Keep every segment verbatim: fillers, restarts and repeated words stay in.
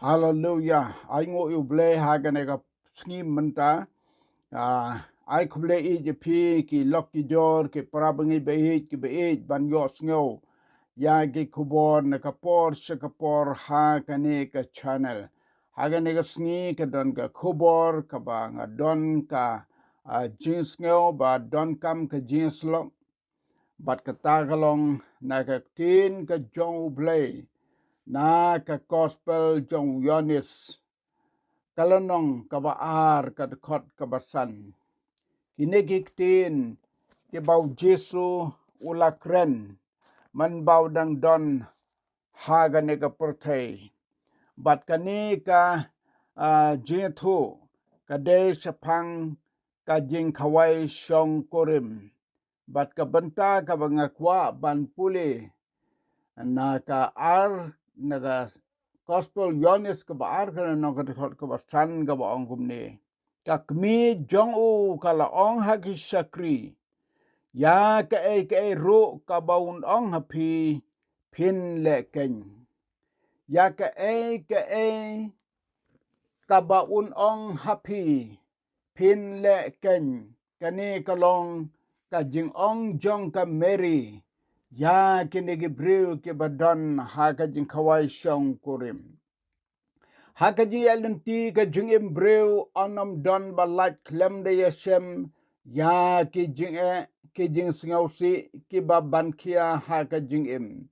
Haleluya. Ai nguh ïa U Blei ha kane ka sngi mynta. Ah, ai khublei ïa phi ki lok ki jor, ki para bangeit baieit, ki baieit ban ïohsngew ïa ki khubor na ka por sha ka por ha kane ka channel. Ha kane ka sngi ka don ka khubor kaba nga don ka, ah, jingsngew ba donkam ka jingïasyllok. Bad kata ka long na ka ktien ka jong U Blei, na ka gospel jong u Ïoannis, ka lynnong kaba ar, ka dkhot kaba san. Kine ki ktien kiba U Jisu u la kren mynba u dang don ha kane ka pyrthei. Bad kane ka, ah, jingïathuh ka dei shaphang ka jingkhawai shongkurim. Bad ka bynta kaba nga kwah ban pule na ka ar, na ka gospel Ïoannis kaba ar, ka lynnong, ka dkhot kaba san, kaba ong kumne: Ka kmie jong u ka la ong ha ki shakri, ïa kaei kaei ruh kaba un ong ha phi, phin leh keiñ. Ïa kaei kaei kaba un ong ha phi, phin leh keiñ. Kane ka long ka jingong jong ka Mary ïa kine ki briew kiba don ha ka jingkhawai shongkurim. Ha ka jingïaid lynti ka jingim briew, yn ym don ba lait khlem da ïashem ïa ki jingeh, ki jingsngewsih kiba ban khia ha ka jingim.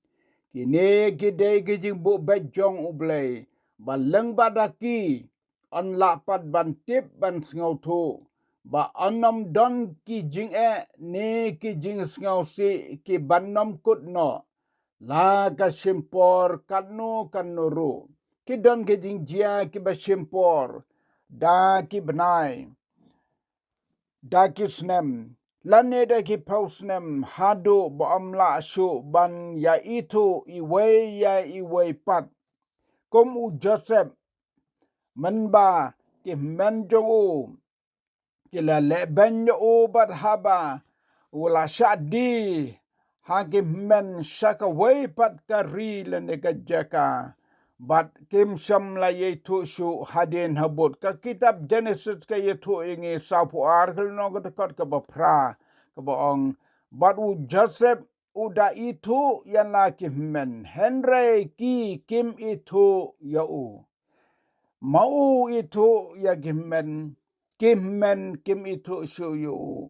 Kine ki dei ki jingbuh beit jong U Blei, ba lyngba da ki yn lah pat ban tip, ban sngewthuh, ba yn ym don ki jingeh ne ki jingsngewsih kiban ym kut noh la ka shim por katno katno ruh. Ki don ki jingjia kiba shim por, da ki bnai, da ki snem, lane da ki phew snem, haduh ba ym lah shuh ban ïa ithuh iwei ïa iwei pat. Kum u Joseph, mynba ki hynmen jong u ki la leh beiñ ïa u, bad haba u la shah die ha ki hynmen sha kawei pat ka ri lane ka jaka, bad kim shym la ïaithuh shuh hadien habud. Ka kitab Genesis ka ïathuh ïa ngi, sawphew ar, ka lynnong, ka dkhot kaba phra, kaba ong: Bad u Joseph u da ithuh ïa la ki hynmen, hynrei ki kim ithuh ïa u. Ma u ithuh ïa ki hynmen, ki hynmen kim ithuh shuh ïa u.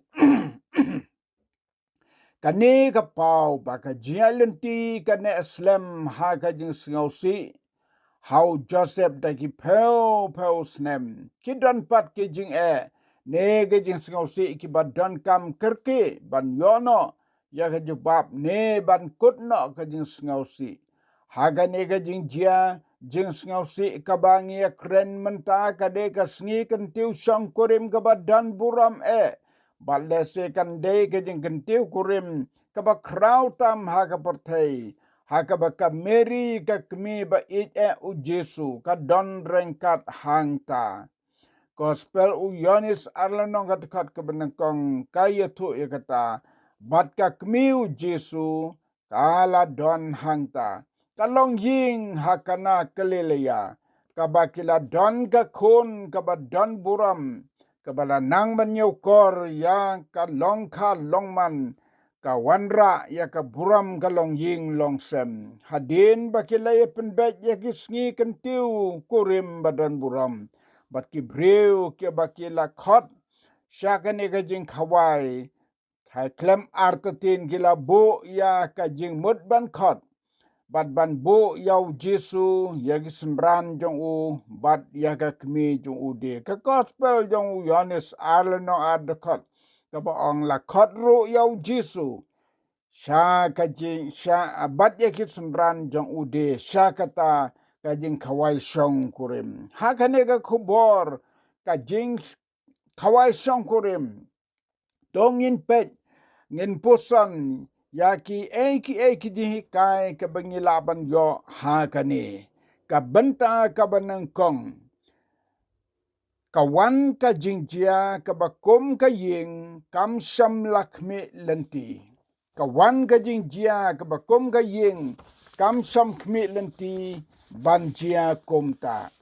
Kane ka paw ba ka jingïaid lynti ka neh slem ha ka jingsngewsih ha u Joseph da ki phew phew snem. Ki don pat ki jingeh ne ki jingsngewsih kiba donkam kyrkieh ban ïoh noh ïa ka jubab ne ban kut noh ka jingsngewsih. Ha kane ka jingjia jingsngewsih kaba ngi ïa kren mynta, ka dei ka sngi kyntiew shongkurim kaba don burom eh. Bad lehse kan dei ka jingkyntiew kurim kaba khraw tam ha ka pyrthei, ha kaba ka Mary, ka kmie ba ïeit eh u Jisu, ka don ryngkat hangta. Gospel u Ïoannis, ar lynnong, ka dkhot kaba nyngkong, ka ïathuh ïa kata: Bad ka kmie u Jisu ka la don hangta. Ka longïing ha Kana Galilea, kaba ki la don ka khun kaba don burom, kaba la nang ban ïakor ïa ka longkha longman, ka wanrah ïa ka burom ka longïing longsem. Hadien ba ki la ïa pynbeit ïa ki sngi kyntiew kurim ba don burom, bad ki briew kiba ki la khot sha kane ka jingkhawai, ha khlem artatien ki la buh ïa ka jingmut ban khot bad ban buh ïa u Jisu, ïa ki synran jong u, bad ïa ka kmie jong u de. Ka gospel jong u Ïoannis, ar lynnong, ar dkhot, kaba ong: La khot ruh ïa u Jisu sha ka jing, sha, bad ïa ki synran jong u de, sha kata ka jingkhawai shongkurim. Ha kane ka khubor ka jingkhawai shongkurim, to ngin peit, ngin puson ïa kiei kiei ki jinghikai kaba ngi lah ban ïoh ha kane. Ka bynta kaba nyngkong, ka wan ka jingjia kaba kum ka ïing, kam shym la khmih lynti. Ka wan ka jingjia kaba kum ka ïing, kam sham khmih lynti ban jia kumta.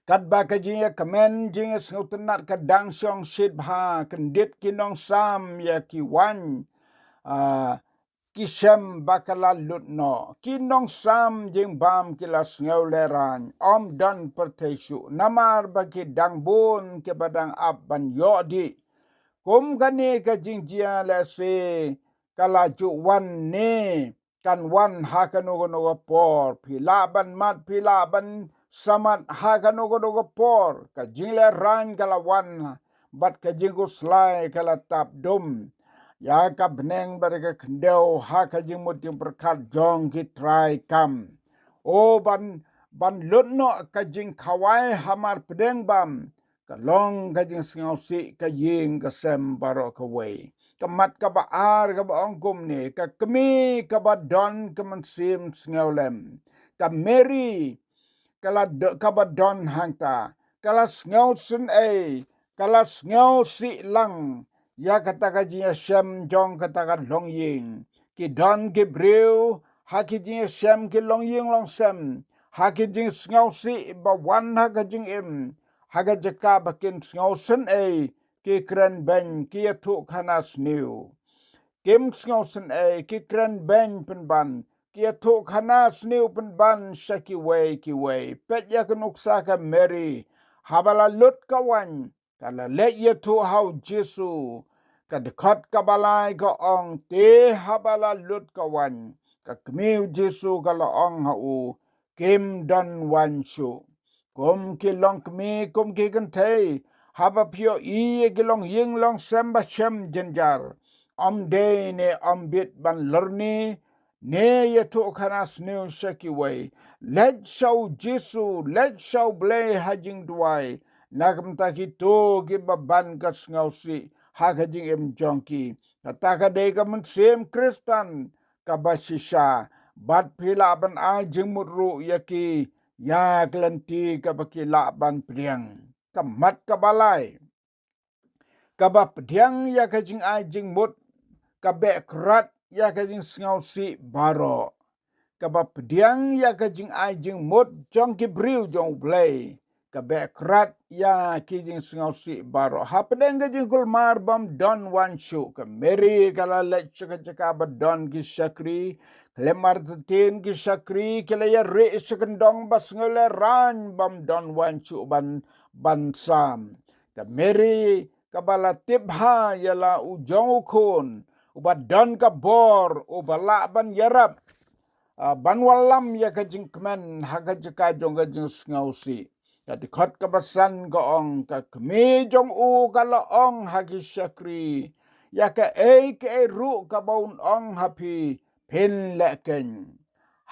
Katba ka jingïakmen jingïasngewtynnat ka dang shong shit bha, kyndit ki nongsam ïa ki waiñ, ah, ki shem ba ka la lut noh. Ki nongsam jingbam ki la sngew lehraiñ, ym don pyrthei shuh, namar ba ki dang bun kiba dang ap ban ïoh dih. Kum kane ka jingjia lehse ka la ju wan ne kan wan ha kano kano ka por, phi lah ban mad, phi lah ban samat ha kano kano ka por, ka jinglehraiñ ka la wan, bad ka jingkhuslai ka la tap dum ïa ka bneng bad ka khyndew ha ka jingmut jingpyrkhat jong ki trai kam. O ban, ban lut noh ka jingkhawai hamar pdeng bam, ka long ka jingsngewsih ka ïing ka sem baroh kawei. Ka mat kaba ar kaba ong kumne, ka kmie kaba don ka mynsiem sngewlem, ka Mary, ka la do-, kaba don hangta, ka la sngewsynei, ka la sngewsih lang ïa kata ka jingïashem jong kata ka longïing. Ki don ki briew ha ki jingïashem ki longïing longsem, ha ki jingsngewsih ba wan ha ka jingim, ha ka jaka ba kin sngewsynei, ki kren beiñ, ki ïathuh khana sniew. Kim sngewsynei, ki kren beiñ pynban, ki ïathuh khana sniew pynban sha kiwei kiwei. Peit ïa ka nuksa ka Mary, haba la lut ka waiñ, ka la leit ïathuh ha u Jisu. Ka dkhot kaba lai ka ong, te haba la lut ka waiñ, ka kmie u Jisu ka la ong ha u, kim don waiñ shuh. Kum ki longkmie, kum ki kynthei, haba phi ïohi ïa ki longïing longsem ba shem jynjar, ym dei ne ym bit ban lorni ne ïathuh khana sniew sha kiwei. Leit sha u Jisu, leit sha u Blei ha jingduwai, na ka bynta kito kiba ban ka sngewsih ha ka jingim jong ki. Kata ka dei ka mynsiem Khristan kaba shisha, bad phi lah ban ai jingmut ruh ïa ki ïa ka lynti kaba ki lah ban pdiang. Ka mat kaba lai, kaba pdiang ïa ka jingai jingmut, ka beh krat ïa ka jingsngewsih baroh. Kaba pdiang ïa ka jingai jingmut jong ki briew jong u Blei, ka beh krat ïa ki jingsngewsih baroh. Hapdeng ka jingkulmar bym don waiñ shuh, ka Mary ka la leit sha ka jaka ba don ki shakri, khlem artatien ki shakri ki la ïarieh sha kyndong ba sngewlehraiñ bym don waiñ shuh ban, ban sam. Ka Mary kaba la tip bha ïa la u jong u khun uba don ka bor, uba lah ban ïarap, ah, ban wallam ïa ka jingkmen ha ka jaka jong ka jingsngewsih. Ka dkhot kaba san ka ong, ka kmie jong u ka la ong ha ki shakri, ïa kaei kaei ruh kaba un ong ha phi, phin leh keiñ.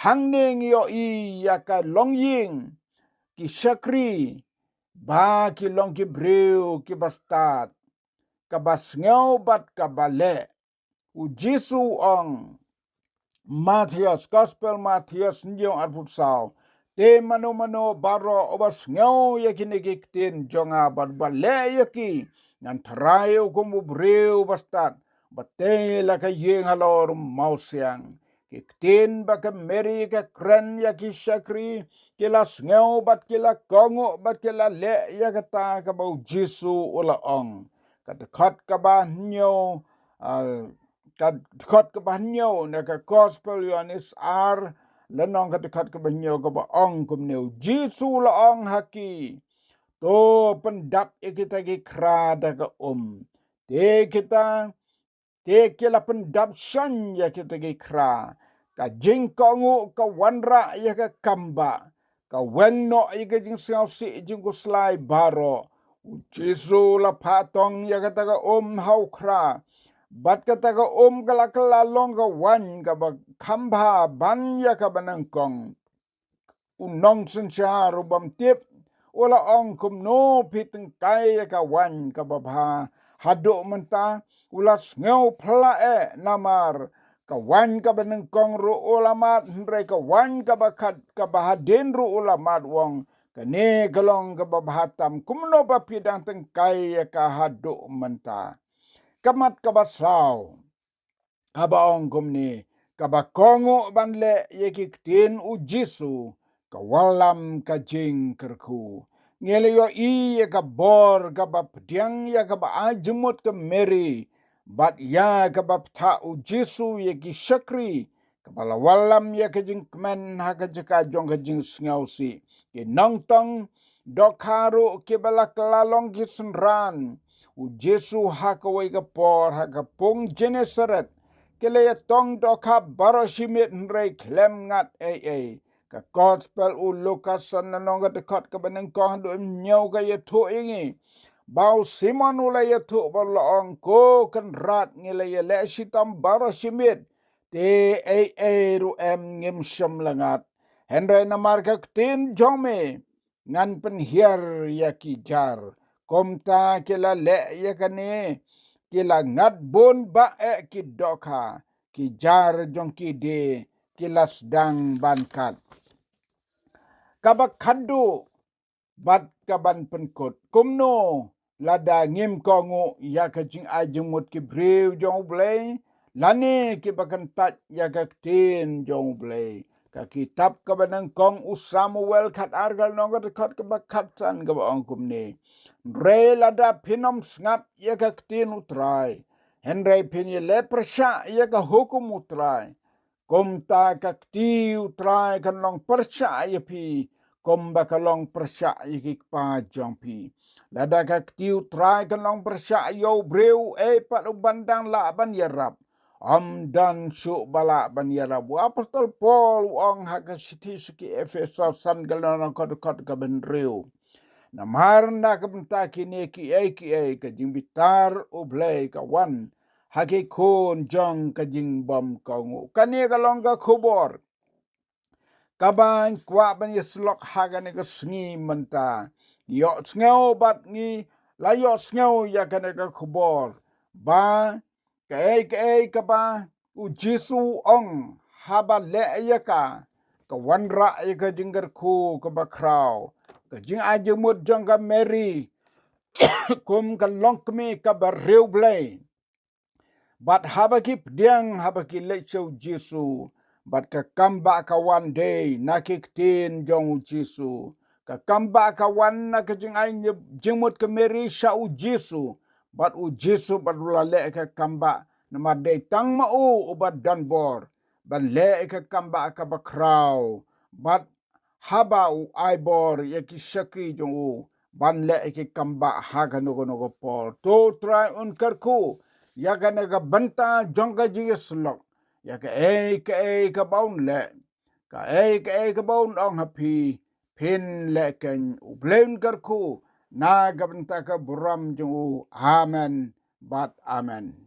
Hangne ngi ïohi ïa ka longïing, ki shakri, ba ki long ki briew kiba stad, kaba sngew bad kaba leh. U Jisu u ong, Mathaios, Gospel Mathaios hynñiew arphew saw, te mano mano baroh uba sngew ïa kine ki ktien jong nga bad ba leh ïa ki, ngan tharai u kum u briew ba stad, ba tei la ka ïing halor mawsiang. Ki ktien ba ka Mary ka kren ïa ki shakri, ki la sngew bad ki la kohnguh bad ki la leh ïa kata kaba u Jisu u la ong. Ka dkhot kaba hynñiew, ah, ka dkhot kaba hynñiew na ka Gospel Ïoannis ar, lynnong ka dkhot kaba hynñiew kaba ong kumne, u Jisu u la ong ha ki, to pyndap ïa kita ki khra da ka um. Te kita, te ki la pyndap shan ïa kita ki khra. Ka jingkohnguh ka wanrah ïa ka kam ba, ka weng noh ïa ka jingsngewsih jingkhuslai baroh. U Jisu u la phah tong ïa kata ka um ha u khra, bad kata ka um ka la kylla long ka waiñ kaba kham bha ban ïa kaba nyngkong. U nongsynshar u bym tip u la ong, kumno phi tyngkai ïa ka waiñ kaba bha haduh mynta? U la sngew phylla eh, namar ka waiñ kaba nyngkong ruh u la mad, hynrei ka waiñ kaba khat, kaba hadien ruh u la mad, u ong, kane ka long kaba bha tam, kumno ba phi dang tyngkai ïa ka haduh mynta? Ka mat kaba saw kaba ong kumne, kaba kohnguh ban leh ïa ki ktien u Jisu, ka wallam ka jingkyrkhu. Ngi la ïohi ïa ka bor kaba pdiang ïa kaba ai jingmut ka Mary, bad ïa kaba pynthah u Jisu ïa ki shakri, kaba la wallam ïa ka jingkmen ha ka jaka jong ka jingsngewsih. Ki nongtong dohkha ruh kiba la kylla long ki synran u Jisu ha kawei ka por ha ka pung Genesaret, ki la ïatong dohkha baroh shi miet hynrei khlem ngat ei ei. Ka Gospel u Lukas san lynnong ka dkhot kaba nyngkong haduh hynñiew ka ïathuh ïa ngi ba u Simon u la ïathuh bad u la ong, Ko Kynrad, ngi la ïaleh shitom baroh shi miet, te ei ei ruh em, ngim shym la ngat. Hynrei namar ka ktien jong me ngan pynhiar ïa ki jar. Kumta ki la leh ïa kane, ki la ngat bun bah eh ki dohkha, ki jar jong ki die ki la sdang ban kat. Kaba khatduh bad kaban pynkut. Kumno lada ngim kohnguh ïa ka jingai jingmut ki briew jong U Blei, lane kiba kyntait ïa ka ktien jong U Blei? Ka kitab kaba nyngkong u Samuel khatar ka lynnong ka dkhot kaba khatsan kaba ong kumne: Hynrei lada phin ym sngap ïa ka ktien U Trai, hynrei phin ïaleh pyrshah ïa ka hukum U Trai, kumta ka kti U Trai kan long pyrshah ïa phi, kumba ka long pyrshah ïa ki kpa jong phi. Lada ka kti U Trai kan long pyrshah ïa u briew, ei pat uban dang lah ban ïarap? Ym don shuh ba lah ban ïarap. U apostol Paul u ong ha ka shithi sha ki Ephesos san ka lynnong ka dkhot kaba hynriew: Namar na ka bynta kine kiei kiei ka jingbitar U Blei ka wan ha ki khun jong ka jingbym kohnguh. Kane ka long ka khubor kaba ngi kwah ban ïasyllok ha kane ka sngi mynta. Ïohsngew bad ngi la ïohsngew ïa kane ka khubor ba kaei kaei kaba u Jisu u ong haba leh ïa ka, ka wanrah ïa ka jingkyrkhu kaba khraw. Ka jingai jingmut jong ka Mary kum ka longkmie kaba riewblei. Bad haba ki pdiang, haba ki leit sha u Jisu, bad ka kambah ka wan dei na ki ktien jong u Jisu. Ka kambah ka wan na ka jingai jingmut ka Mary sha u Jisu, bad u Jisu bad u la leh ka kambah, namar dei tang ma u uba don bor ban leh ka kambah kaba khraw. Bad haba u ai bor ïa ki shakri jong u ban leh ki kambah ha kano kano ka por. To U Trai un kyrkhu ïa kane ka bynta jong ka jingïasyllok, ïa kaei kaei kaba un leh, kaei kaei kaba un ong ha phi, phin leh keiñ. U Blei un kyrkhu na ka bynta ka burom jong u. Amen bad amen.